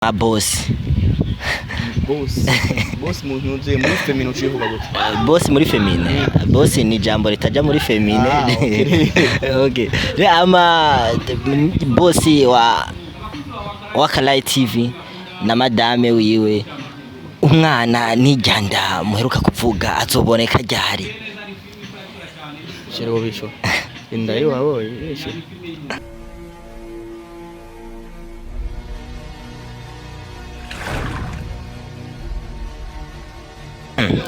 Ba boss. Boss, boss mu ntuze muri féminin ucivuga gute? Boss muri féminin, boss ni ijambo ritaja muri féminin. Ah, okay. Okay. Ama boss wa Kalai TV na madame wiwe, umwana nijyanda muheruka kuvuga azoboneka ryari? Shira bisho inda yiwawe bisho.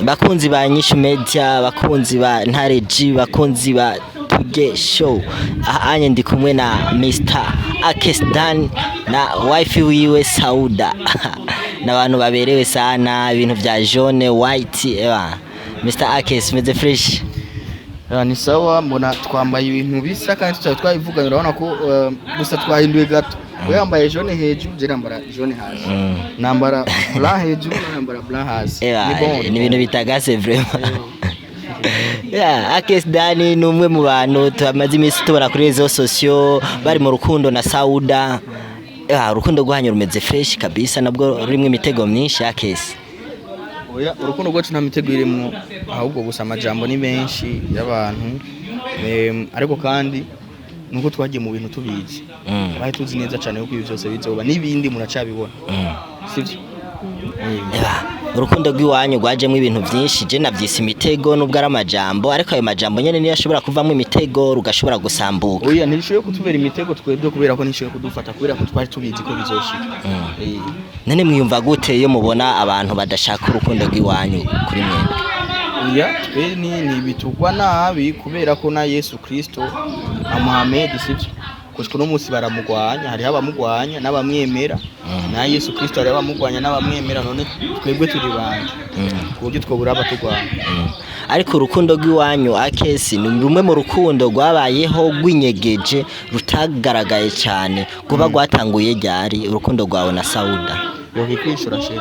Bakunzi ba Nyishu Media, bakunzi ba Ntare G, bakunzi ba Tuge Show, aha anye ndi kumwe na Mr Akesdan na wife wiwe Sauda, n'abantu baberewe sana, ibintu vya jaune, white. Ewa Mr Akes, meze fresh? Ah, ni sawa. Mbona twambaye ibintu bisa kandi tutari twabivuganye. Urabona ko gusa twahinduye gato. We yambaye jaune hejuru, je nambara jaune hasi. Nambara blanc hejuru, nawe yambara blanc hasi. Ewa. Ni bon. Ni ibintu bitagase vraiment. Yeah, Akes Dani ni umwe mu bantu tumaze iminsi tubona kuri réseaux sociaux bari mu rukundo na Sauda. Yeah, urukundo rwanyu rumeze fresh kabisa, nabwo rurimo imitego myinshi, Akes. Oya, urukundo rwacu nta mitego irimwo, ahubwo gusa amajambo ni menshi y'abantu. Ariko kandi nuko twagiye mu bintu tubizi. Twari tuzi neza cyane yuko ibi byose bizoba, n'ibindi muracabibona. Sivyo? Eba, urukundo rw'iwanyu rwajemo ibintu byinshi, je navyise imitego nubwo ari amajambo, ariko ayo majambo nyene niyo ashobora kuvamo imitego rugashobora gusambuka. Oya, ntishoboye kutubera imitego twebwe kubera ko ntishoboye kudufata, kubera ko twari tubizi ko bizoshika. None mwiyumva gute iyo mubona abantu badashaka urukundo rw'iwanyu kuri mwebwe? Oya, twe ni bitugwa nabi kubera ko na Yesu Kristo na Muhammad, sivyo? Gushika uno munsi baramugwanya, hariho abamugwanya n'abamwemera. Na Yesu Kristo hariho abamugwanya n'abamwemera. None twebwe turi bande ku buryo twobura abatugwanya? Ariko urukundo rw'iwanyu, Akesi, ni rumwe mu rukundo rwabayeho rwinyegeje, rutagaragaye cyane. Rwoba rwatanguye ryari, urukundo rwawe na Sauda? Yokikwishura, chérie.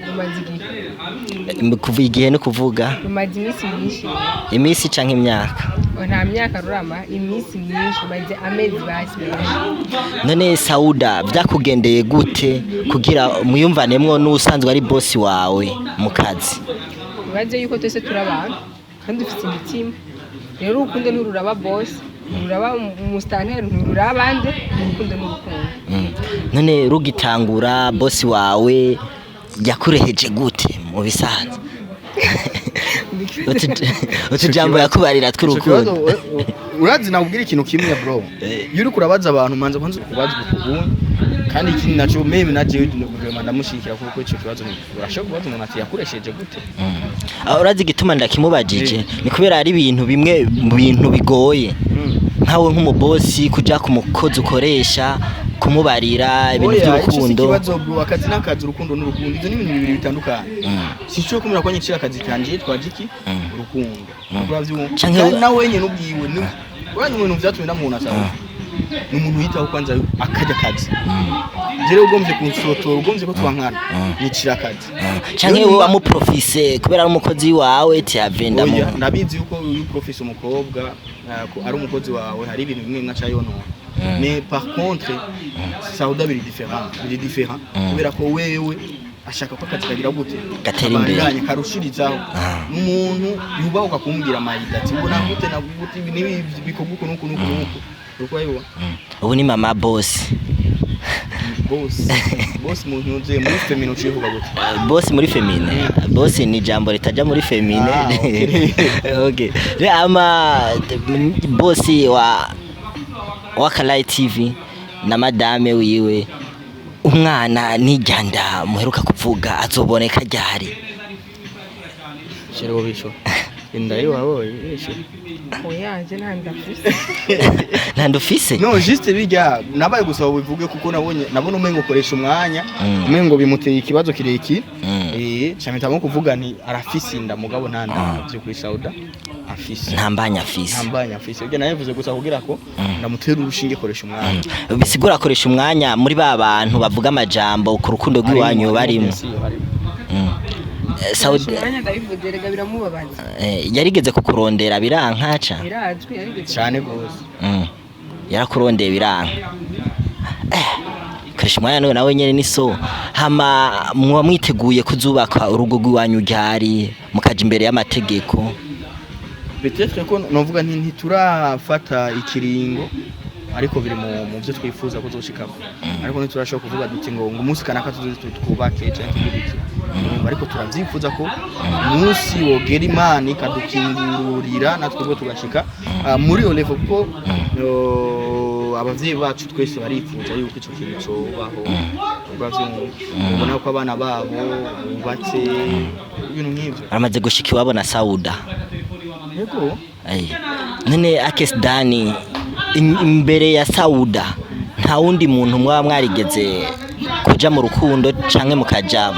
Rumaze igihe. Kuva igihe ni kuvuga? Rumaze iminsi myinshi. Iminsi canke imyaka? Oh, nta myaka rurama, iminsi myinshi, rumaze amezi basi menshi. None Sauda, byakugendeye gute kugira mwiyumvanemwo n'usanzwe ari boss wawe mu kazi? Bibaze yuko twese turi abantu kandi dufite imitima. Rero urukundo ntiruraba boss, ntiruraba umusitanteri, ntiruraba ande. Urukundo n'urukundo. None rugitangura, boss wawe yakureheje gute mu bisanzwe? Utujambo yakubarira tw'urukundo? Urazi, nakubwira ikintu kimwe, bro. Iyo uriko urabaza abantu, manza kwanza kubaza ukubundi. Kandi ikindi naco, même na jewe vraiment ndamushikira, kuko ico kibazo urashobora kubaza umuntu ati yakoresheje gute. Ah, urazi igituma ndakimubajije? Ni kubera ari ibintu bimwe mu bintu bigoye nkawe nk'umubosi kuja ku mukozi ukoresha kumubarira ibintu Oya, ico si by'urukundo. ikibazo, bro. Akazi n'akazi, urukundo n'urukundo, ivyo ni ibintu bibiri bitandukanye. Sinshobora kumenya ko nyicira akazi kanje yitwaje iki? Urukundo. Uravyumva? Canke Kandi nawe nyene ubwiwe ni urazi mu bintu vyatumye ndamuhuna sawa, ni umuntu yitaho kwanza akarya akazi. Jewe ugomvye kunsotora, ugomvye ko twankana, nyicira akazi. Canke wowe wamuprofise kubera ari umukozi wawe tiyavenda mu Oya, ndabizi yuko uyu profise umukobwa ko ari umukozi wawe, hari ibintu bimwe bimwe aca yonona. Mais par contre Sauda biri différent, biri différent, kubera ko wewe ashaka ko akazi kagira gute? Gatera imbere. Kabandanye, karushirizaho. N'umuntu yubahuka kumbwira amayida ati mbona gute na gute, ibi n'ibi bikorwa uku n'uku n'uku n'uku. Uriko urabibona? Ubu ni mama boss. Boss, boss mu ntuze muri féminin ucivuga gute? Boss muri féminin, boss ni ijambo ritaja muri féminin. Ah, okay. Okay. Ama boss wa Kalai TV na madame wiwe, umwana nijyanda muheruka kuvuga azoboneka ryari? Shira bisho inda yiwawe bisho. Oya, je nta ndafise. Nta ndufise? No, juste bijya nabaye gusa bivuge kuko nabonye nabona umengo ukoresha umwanya, umengo bimuteye ikibazo kirekire. Campitamo kuvuga nti arafise inda, mugabo nta nda byo kuri Sauda afise. Nta mbanya afise? Nta mbanya afise. Ibyo nabivuze gusa kugira ko ndamutera urushinge, koresha umwanya. Bisigura akoresha umwanya muri ba bantu bavuga amajambo ku rukundo rw'iwanyu barimo. Saudi Umwanya ndabivuze rega biramubabaza. Yarigeze kukurondera biranka ca? Birazwi, yarigeze. Cyane gose. Yarakurondeye biranka. Koresha umwanya nawe, nawe nyene ni so. Hama muba mwiteguye kuzubaka urugo rw'iwanyu ryari, mukaja imbere y'amategeko? Peut-être ko novuga nti ntiturafata ikiringo, ariko biri mu byo twifuza kuzoshikako, ariko ntiturashobora kuvuga duti ngo umunsi kanaka tuzoze twubake canke tugire iki. Urumva, ariko turavyifuza ko umunsi wogera Imana ikadukingurira natwe ubwo tugashika muri iyo level, kuko abavyeyi bacu twese barifuza yuko ico kintu cobaho. Uravyumva, ubona ko abana babo bubatse, ibintu nk'ivyo. Baramaze gushika iwabo na Sauda? Yego. Ayi. None Akes Dani, imbere ya Sauda nta wundi muntu mwaba mwarigeze kuja mu rukundo canke mukaja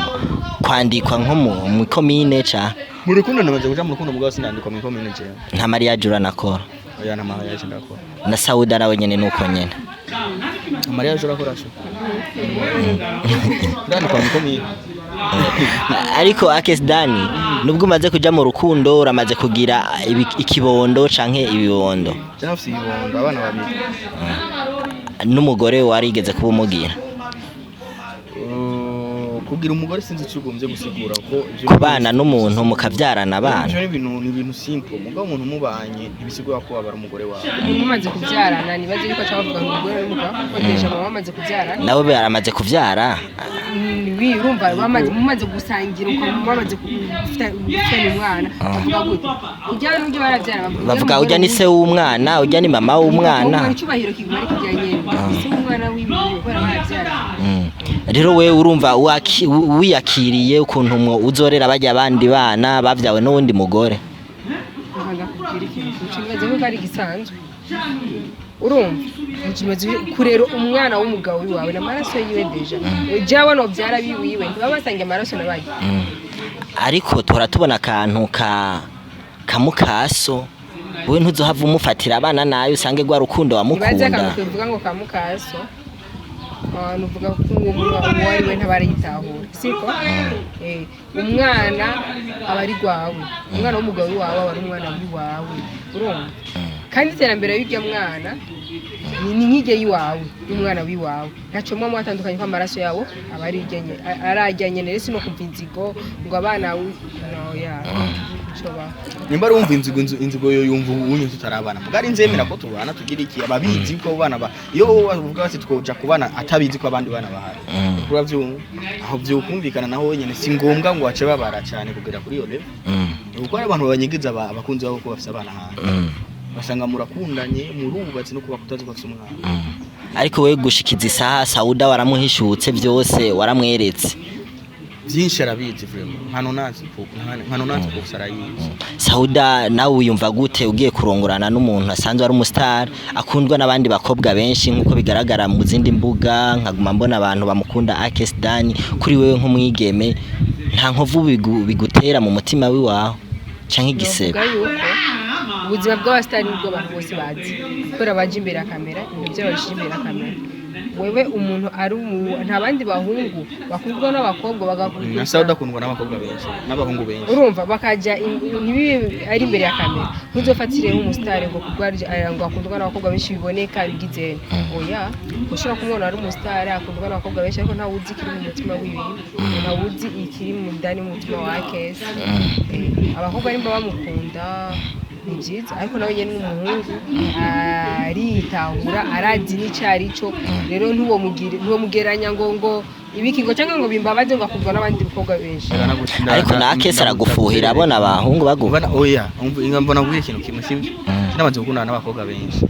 kwandikwa nko mu komine ca? Mu rukundo, namaze kuja mu rukundo, mugabo sinandikwa mu komine jewe. Nta mariage uranakora? Oya, nta mariage ndakora. Na Sauda nawe nyene nuko nyene? Mariage urakora sho, ndandikwa mu komine. Ariko Akes Dani, nubwo umaze kuja mu rukundo, uramaze kugira ikibondo canke ibibondo? Je nafise ibibondo, abana babiri. N'umugore warigeze kuba umugira? Kugira umugore sinzi icyo ugombye gusigura ko ivyo Kubana n'umuntu mukavyarana abana. Ivyo ni ibintu simple, mugabo umuntu mubanye ntibisigura ko waba ari umugore wawe. Mumaze kubyarana, nibaze yuko aca bavuga ngo umugore n'umugabo, kuko mama bamaze kubyarana. Nabo baramaze kuvyara. Urumva mumaze gusangira, ukaba bamaze gufitana umwana, bavuga gute? Ujya n'ujya barabyara, bavuga ujya ni se w'umwana, ujya ni mama w'umwana. Icyubahiro kiguma ari kijya nyene se w'umwana wiwe kubera barabyara. Rero we urumva wiyakiriye ukuntu mwo uzorera bajya abandi bana bavyawe n'uwundi mugore? Reka ndakubwira ikintu nibaze ko ari gisanzwe. Urumva, kimaze kurera umwana w'umugabo wiwawe n'amaraso yiwe, déjà jawe novyara biwiwe, ntibaba basangiye amaraso nabaye. Ariko tuhora tubona akantu ka kamukaso, wewe ntuzohava umufatira abana nayo usange rwa rukundo Nibaze akantu wamukunda. tuvuga ngo ka mukaso, abantu uvuga ko uwo mwana uwo ari we ntabarayitahura, siko? Umwana aba ari rwawe, umwana w'umugabo wawe aba ari umwana w'iwawe, urumva? Kandi iterambere y'urya mwana ni nk'iryo y'iwawe, y'umwana w'iwawe. Ntacyo muba mwatandukanye ko amaraso yabo aba ari irya arajya nyene. Rero sino kumva inzigo ngo abana no ya coba. Nimba ari wumva inzigo, inzigo yo yumva unye tutarabana, mugari nzemera ko tubana tugira iki, ababizi ko abo bana ba iyo bavuga bati twoja kubana atabizi ko abandi bana bahari. Uravyumva, aho vyokumvikana naho wenyene si ngombwa ngo bace babara cyane kugera kuri iyo level, kuko hari abantu babanyegiza abakunzi babo ko bafise abana hanze, basanga murakundanye, murubatse, no kuba kutazi ko afise umwana. Ariko we gushikiza isaha Sauda waramuhishutse byose, waramweretse? Byinshi arabizi vraiment, nkano nazi ko arayizi. Sauda, nawe wiyumva gute ugiye kurongorana n'umuntu asanzwe ari umustar, akundwa n'abandi bakobwa benshi nk'uko bigaragara mu zindi mbuga, nkaguma mbona abantu bamukunda Akes Dani? Kuri wewe nk'umwigeme, nta nkovu bigutera mu mutima wiwawe canke igisebe? Novuga yuko ubuzima bw'abasitari nibwo abantu bose bazi, kubera baje imbere ya kamera, ibintu byabo babishyira imbere ya kamera. Wewe umuntu ari nta bandi bahungu bakundwa n'abakobwa Na bagakundwa. Sauda akundwa n'abakobwa benshi n'abahungu benshi. Urumva, bakajya ntibibe ari imbere ya kamera. Ntuzofatireho umusitari ngo kubwo ngo akundwa n'abakobwa benshi biboneka bigize. Oya, ushobora kumubona ari umusitari akundwa n'abakobwa benshi, ariko ntawe uzi ikiri mu mutima wiwe, ntawe uzi ikiri mu ndani mu mutima wa Kesi. Abakobwa nimba bamukunda ni byiza, ariko nawe nyine ni umuhungu, aritahura, arazi n'icyo ari cyo. Rero ntiwomugeranya ngo ibiki ngo cyangwa ngo bimbabaze ngo akundwa n'abandi bakobwa benshi. Ariko na Akes aragufuhira abona abahungu bagufa? Mbona oya, umva, inga mbona kubwira ikintu kimwe, sibyo? Sinamaze gukundana n'abakobwa benshi.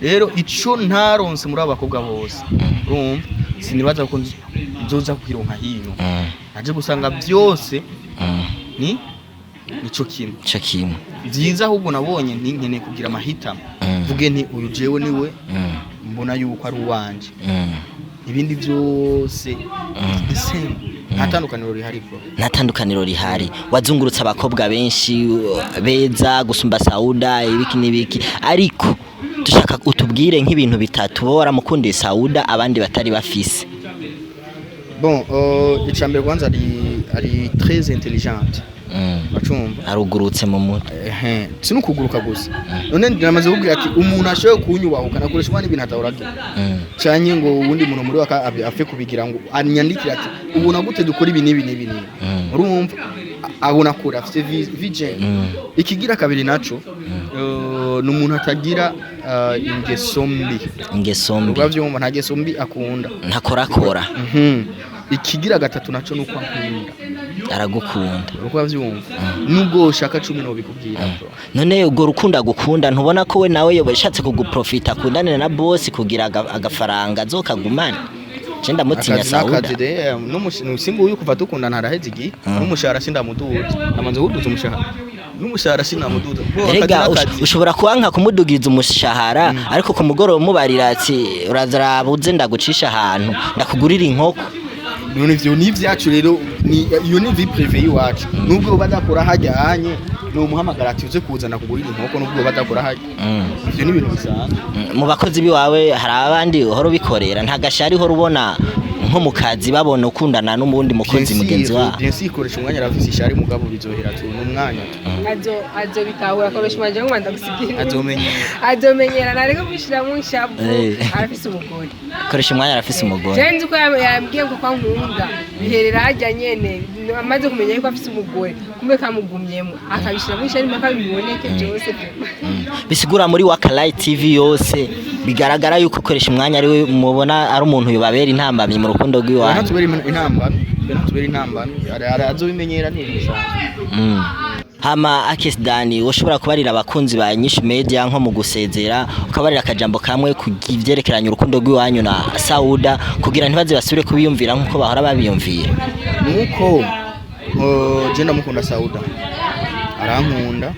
Rero ico ntaronse muri abo bakobwa bose, urumva, sinibaza ko nzoza kukironka hino. Naje gusanga byose ni nico kimwe. Ico kimwe. Byiza ahubwo nabonye nti nkeneye kugira amahitamo, mvuge nti uyu jewe niwe mbona yuko ari uwanje, ibindi byose the same, nta tandukaniro rihari bro. Nta tandukaniro rihari. Wazungurutse abakobwa benshi beza gusumba Sauda, ibiki n'ibiki, ariko dushaka utubwire nk'ibintu bitatu bo waramukundiye Sauda abandi batari bafise. Bon, icambere kwanza ari ari très intelligente. Bacumva. Arugurutse mu mutwe. Ehe, si nukuguruka gusa. None namaze kubwira ati umuntu ashoboye kunyubahuka nakoresha umwana ibintu atahoragira, canke ngo uwundi muntu muri waka apfe kubigira ngo anyandikire ati ubona gute dukora ibi n'ibi n'ibi n'ibi. Urumva, abona kure, afite vision. Ikigira kabiri naco, ni umuntu atagira ingeso mbi. Ingeso mbi. Uravyumva, nta ngeso mbi akunda. Ntakorakora. Ikigira gatatu naco nuko ankunda. Aragukunda. Uko uravyumva, nubwo ushaka 10 nobikubwira, bro. None urwo rukundo agukunda, ntubona ko we nawe yoba yashatse kuguprofita, akundanira na boss kugira agafaranga azokagumane? Je ndamutinya. Akazi Sauda. n'akazi de singuyu kuva dukundana haraheze igihe, n'umushahara sindamuduza. Namaze kuduza umushahara, n'umushahara sinamuduza. Bro, akazi Erega n'akazi. ushobora kubanka kumudugiza umushahara, ariko ku mugoroba umubarira ati urazaraba uze ndagucisha ahantu ndakugurira inkoko. None ivyo ni ivyacu rero, ni iyo ni vie privée y'iwacu. Nubwo badakora hajya hanye, nomuhamagara ati uze kuzana kugurira inkoko, nubwo badakora hajya. Ivyo ni ibintu bisanzwe. Mu bakozi biwawe hari abandi uhora ubikorera? Nta gashari uhora ubona nko mu kazi babona ukundana n'umundi mukozi mugenzi wabo? Bien sûr, ikoresha umwanya arafise ishari, mugabo bizohera tu, n'umwanya tu. Azobitahura, akoresha umwanya ngo ndagusigira. Azomenyera. Azomenyera, nareko kubishiramo ishavu. Arafise umugore. Koresha umwanya arafise umugore. Je nzi ko yambwiye ngo kwa nkunda biherera harya nyene, amaze kumenya yuko afise umugore, kumbe kamugumyemo akabishiramo ishari mpaka biboneke byose. Bisigura muri Wakalight TV yose bigaragara yuko ukoresha umwanya ari we mubona ari umuntu yobabera intambamyi mu rukundo rw'iwanyu. Ntatubera intambamyi, ntatubera intambamyi, azobimenyera, ni ibintu bisanzwe. Hama Akes Dani, ushobora kubarira abakunzi ba Nyishu Media nko mu gusezera, ukabarira akajambo kamwe ku ivyerekeranye urukundo rw'iwanyu na Sauda, kugira ntibaze basubire kubiyumvira nkuko bahora babiyumvira? Nuko je ndamukunda Sauda, arankunda,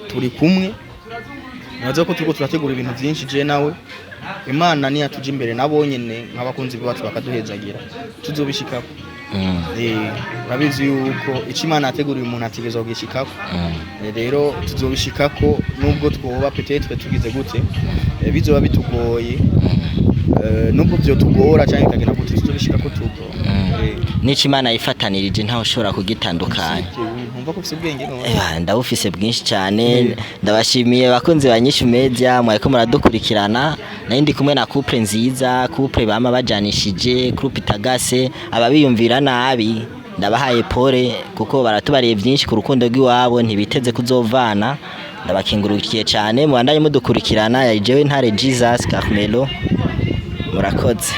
turi kumwe. Nibaza ko turiko turategura ibintu vyinshi je nawe. Imana niyatuja imbere, nabo nyene nk'abakunzi bacu bakaduhezagira, tuzobishikako. Urabizi yuko ico Imana yateguriye umuntu ategerezwa kugishikako. Rero tuzobishikako nubwo twoba peut-être tugize gute, bizoba bitugoye, nubwo vyotugora canke bikagenda gute, tuzobishikako tugo. Nico Imana yifatanirije ntawe ushobora kugitandukanya. Ntumva ko ufise ubwenge none? Eba, ndabufise bwinshi cyane. Ndabashimiye abakunzi ba Nyishu Media mwariko muradukurikirana. Nari ndi kumwe na couple nziza, couple bama bajanishije, couple itagase. Ababiyumvira nabi ndabahaye pole, kuko baratubariye byinshi ku rukundo rw'iwabo, ntibiteze kuzovana. Ndabakengurukiye cyane, mubandanye mudukurikirana. Yari jewe Ntare Jesus Carmelo, murakoze.